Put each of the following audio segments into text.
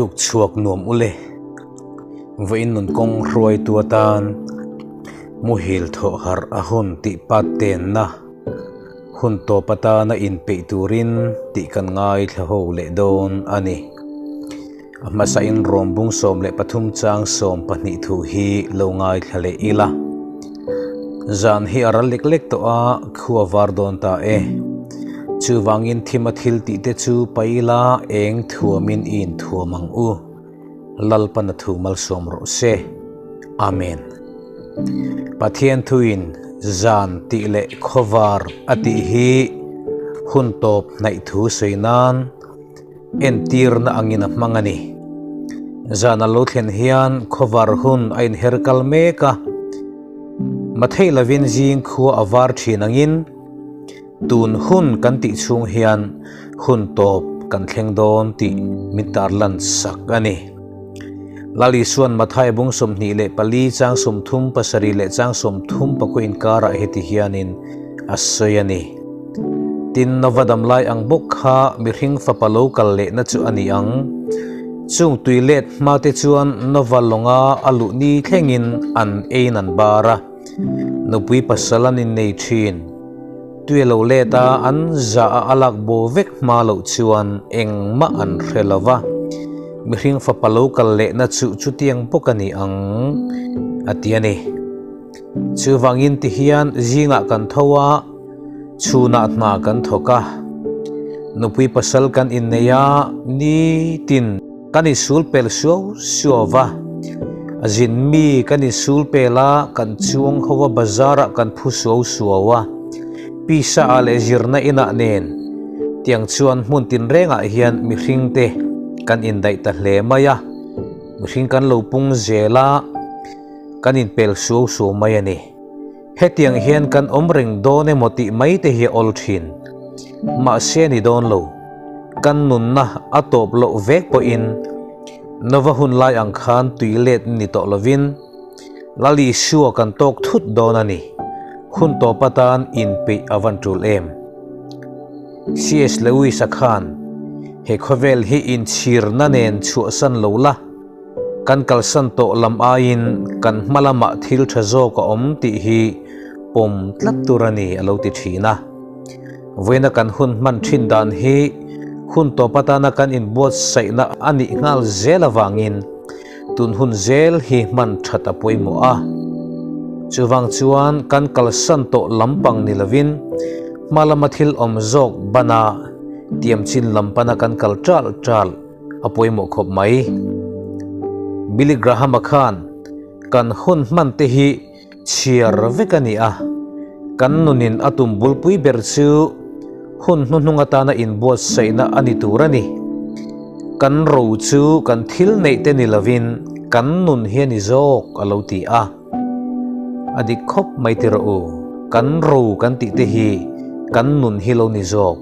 Tuk chhuak nuam u le. Vawiin nun kawng hruaitu atan muhil thawh harh a hun tih pat tenna hun tawp atana inpeih turin tih kan ngaithla ho leh dawn a ni. A hmasain rawmbung 13 chang 12 thu hi lo ngaithla leh ila. Zan hi a ral lek lek tawh a, khua var dawn ta e. Chuvangin thima thil tih te chu paih ila eng thuamin i inthuam ang u. Lalpan a thu malsawm rawh se. Amen. Pathian thuin zan tih leh khawvar a tih hi hun tawp hnaih thu sawi nan entirna angin a hmang a ni. Zan a lo thlen hian khawvar hun a inher kal mek a, mathei lovin zing khua a var thin angin tun hun kan tih chhung hian hun tawp kan thleng dawn tih min tarlan sak a ni. Lal Isuan Mathai bung 24 chang 37 leh chang 34 inkarah heti hianin a sawi a ni. Tin, Nova dam lai ang bawk kha mihring fapa lo kal lehna chu a ni ang. Chung tui let hma te chuan Nova lawnga a luh ni thlengin an ein an bar a, nupui pasal an innei thin. Tui a lo let a, an zah a a lak bo vek hma loh chuan engmah an hre lo va, mihring fapa lo kal lehna chu chutiang bawk a ni ang, a ti a ni. Chuvangin ti hian zingah kan tho a, chhunah hna kan thawk a, nupui pasal kan innei a, nitin kan insul pel suau suau va, a zin mi kan insul pel a, kan chuang ho a, bazar ah kan phu suau suau a, pisa ah leh zirna inah nen tiang chuan hmun tinrengah hian mihring te kan indaih ta hle mai a, mihring kan lo pung zel a. Kan inpel suau suau mai a ni. Hetiang hian kan awm reng dawn emaw tih mai te hi a awl thin. Mahse ni dawn lo. Kan nunna a tawp loh vek pawhin Nova hun lai ang khan tui let ni tawh lovin Lal Isua kan tawk thut dawn a ni. Hun tawp atan inpeih a van tul em? CS Lewis-a khan he khawvel hi inchhirna nen chhuahsan lo la. Kan kalsan tawh lam aiin kan hma lamah thil tha zawk a awm tih hi pawm tlat tur a ni a lo ti thin a. Vawiina kan hun hman thin dan hi hun tawp atana kan inbuatsaihna a nih nghal zel avangin tun hun zel hi hman that a pawimawh a. Chuvang chuan kan kalsan tawh lampang ni lovin hma lama thil awm zawk bana tiamchin lam pana kan kal tal tal a pawimawh khawp mai. Billy Graham-a khan kan hun hman te hi chhiar vek a ni a, kan nunin a tum bulpui ber chu hun hnuhnung atana inbuatsaihna a ni tur a ni. Kan ro chu kan thil neih te ni lovin kan nun hi a ni zawk a lo ti a. A dik khawp mai ti rawh u, kan ro kan tih te hi kan nun hi lo ni zawk.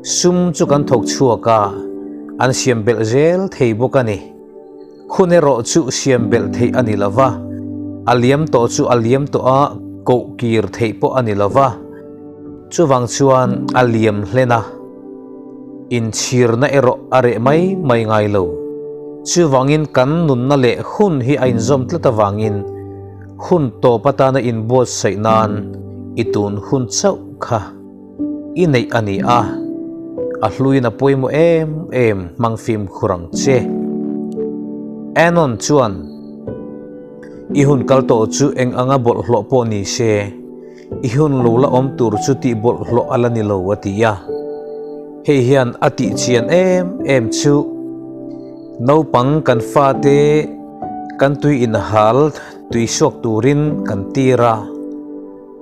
Sum chu kan thawk chhuak a, an siam belh zel thei bawk a ni. Hun erawh chu siam belh theih a ni lo va, a liam tawh chu a liam tawh a, koh kir theih pawh a ni lo va. Chuvang chuan a liam hlen a, inchhirna erawh a reh mai mai ngai lo. Chuvangin kan nunna leh hun hi a inzawm tlat avangin hun tawp atana inbuatsaih nan i tun hun chauh kha. I neih a ni a, a hluin a pawimawh em em hmang fimkhur ang che. Anon chuan, I hun kal tawh chu eng anga bawlhhlawh pawh ni se, i hun lo la awm tur chu tih bawlhhlawh a la ni lo a ti a. Hei hian a tih chian em em chu naupang kan fate kan tui inhal tui suak turin kan tir a.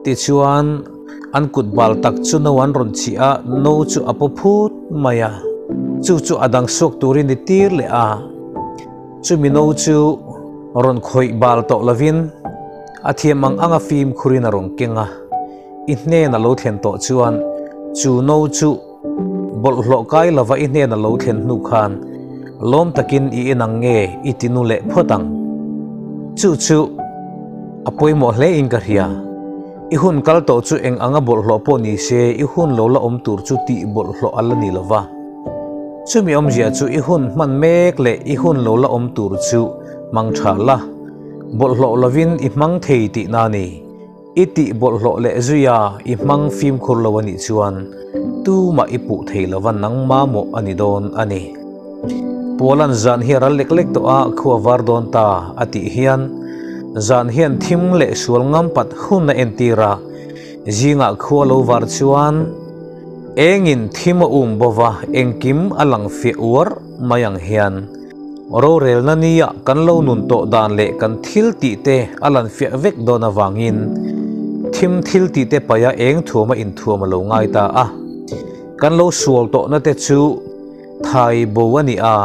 Tichuan, an kut bal tak chu no an rawn chih a, no chu a paw phut mai a. Chu chu a dang suak turin i tir leh a. Chumi no chu rawn khawih bal tawh lovin a thiam ang anga fimkhurin a rawn keng a. I hnen a lo thlen tawh chuan chu no chu bawlhhlawh kai lova i hnen a lo thlen hnu khan lawm takin i en ang nge i ti nu leh phawt ang. Chu chu a pawimawh hle in ka hria. I hun kal tawh chu eng anga bawlhhlawh pawh ni se i hun lo la awm tur chu tih bawlhhlawh a la ni lova. Chumi awmzia chu i hun hman mek leh i hun lo la awm tur chu hmang tha la, bawlhhlawh lovin i hmang thei tihna a ni. I tih bawlhhlawh leh zuia i hmang fimkhur lo a nih chuan tumah i puh thei lova nangma mawh a ni dawn a ni. Pualan zan hi a ral lek lek tawh a, khua var dawn ta a tih hian zan hian thim leh sual ngam pat hun a entir a, zingah khua lo var chuan engin thim a um bova engkim a lang fiah uar mai ang hian Rorelna nia kan lo nun tawh dan leh kan thil tih te a lan fiah vek dawn avangin thim thil tih te paia eng thuama inthuam a lo ngai ta a. Kan lo sual tawhna te chu thai bo a ni a,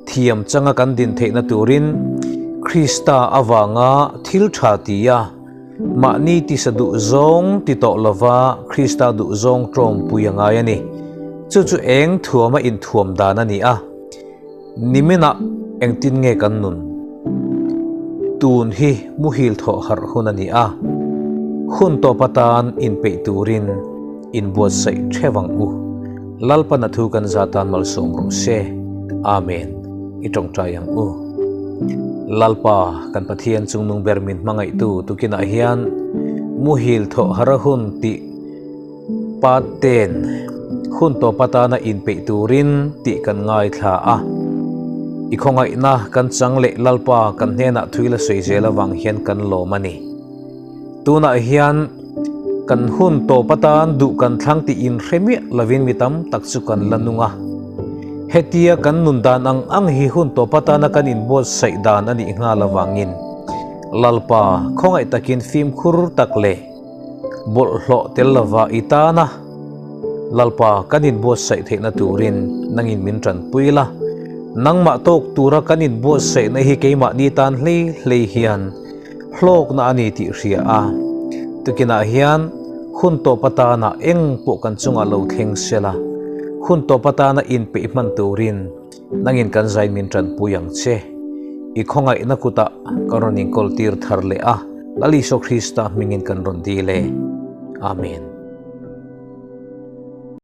thiam changa kan din theihna turin Krista avanga thil tha tia mahni tisa duh zawng ti tawh lova Krista duh zawng tawmpui a ngai a ni. Chu chu eng thuama inthuam dan a ni a. Niminah engtin nge kan nun? Tun hi muhil thawh harh hun a ni a, hun tawp atan inpeih turin inbuatsaih theuh ang u. Lalpan a thu kan za tan malsawm rawh se. Amen. I tawngtai ang u. Lalpa, kan Pathian chungnung ber min hmangaihtu tukinah hian muhil thawh harh a hun tih Pa ten hun tawp atana inpeih turin tih kan ngaithla a, i khawngaihna kan chang leh Lalpa kan hnenah thui la sawi zel avang hian kan lawm a ni. Tunah hian kan hun tawp atan duh kan thlang tih inhre miah lovin mi tam tak chu kan la nung a. Hetia kan nun dan ang ang hi hun tawp atana kan inbuatsaih dan a nih nghal avangin Lalpa khawngaih takin fimkhur tak leh Bawlhhlawh tel lova i tan a, Lalpa kan inbuatsaih theihna turin nangin min tanpui la, nangmah tawk tura kan inbuatsaihna hi keimahni tan hlei hlei hian hlawkna a ni tih hria a, tukinah hian hun tawp atana eng pawh kan chungah lo thleng sela, hun tawp atana inpeih hman turin nangin kan zain min tanpui ang che. I khawngaihna kutah kan rawn inkawl tir thar leh a, Lal Isua Krista hmingin kan rawn dil e. Amen.